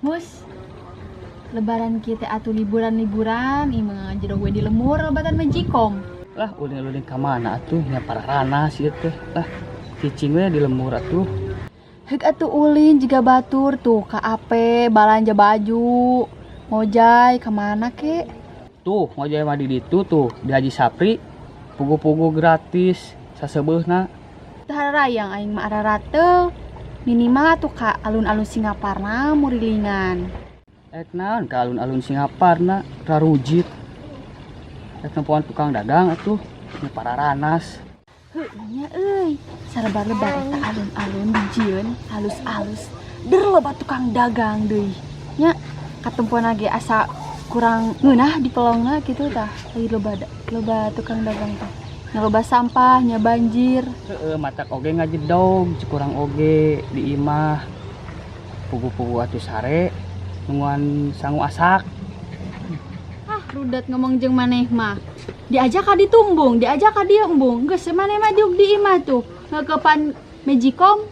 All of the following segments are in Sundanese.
Mus, lebaran kita atuh liburan-liburan, imah jero gue di lemur lebaran mejikom. Lah ulin-ulin ka mana atuh nya pararana sih teh. Lah cicing we di lemur atuh. Heuk atuh ulin jiga batur tuh ka ape balanja baju, ngojay ka mana ke? Tuh ngojay mah di ditu tuh di Haji Sapri pugu-pugu gratis saseubeuhna. Teu hararayang aing mah ararateul. Minimal atuh ka alun-alun Singaparna murilingan. Ek naon ka alun-alun Singaparna rarujit. Ek nempoan tukang dagang atuh nya pararanas. Heuh nya euy, salebar-lebar eta alun-alun dijieun halus-halus. Der loba tukang dagang deui. Nya katempoan ge asa kurang ngeunah di pelongna kitu tah. Euy loba tukang dagang teh. Nya loba sampah, nya banjir. Heeh, matak oge ngajedog, kurang oge di imah. Pugu-pugu atuh sare nungguan sangu asak. Ah, rudat ngomong jeung maneh mah. Diajak ka ditumbung, diajak ka dieu embung. Geus maneh mah diuk di imah tuh. Ngeukepan Magicom.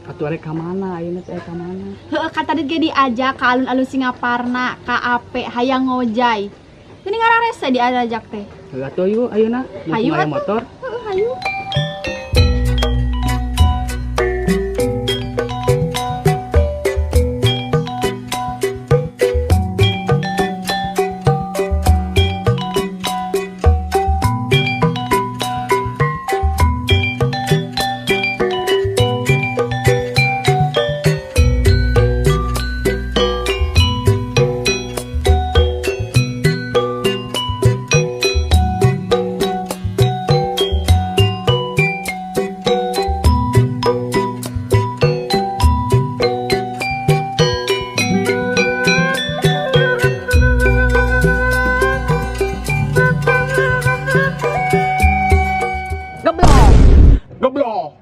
Atuh arek ka mana ayeuna teh ka mana? Heeh, ka tadi ge diajak ka alun-alun Singaparna, ka ape hayang ngojay. Geuning ngararese diajak teh. Heeh atuh ayo ayeuna. Hayu Mumpung aya atuh. motor. Heeh, hayu. Goblok. Goblok.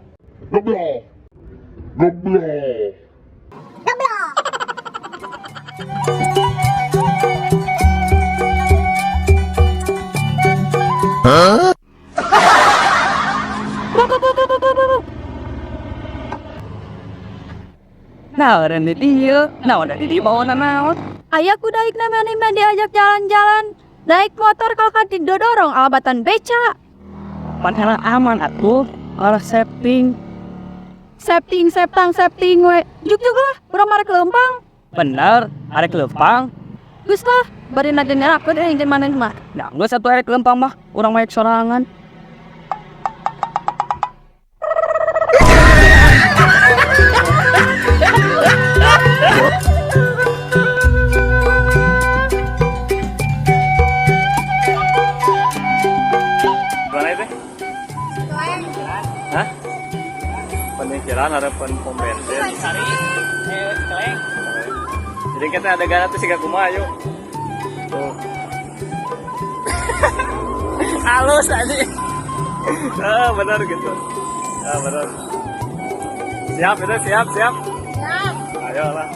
Goblok. Goblok. Huh? Nah, ada di dieu. Nah, ada di dieu bawa naon? Aya ku daik na maneh mah diajak jalan-jalan. Naik motor kalau ka didorong alabatan beca. Padahal aman atuh, orang setting. Setting, septang, setting we. Juk-juk lah, urang marek leumpang. Bener, arek leumpang. Geus lah, bari nageun aku deh jeung maneh mah. Nah, geus atuh arek leumpang mah, urang maek sorangan. Mana itu? Hah? Penyingkiran harapan pom bensin. Jadi kita ada gana tuh siga kumaha yuk. Tuh. Halus aja. Ah, benar gitu. Ah, benar. Siap itu, siap, siap. Siap. Ayo lah.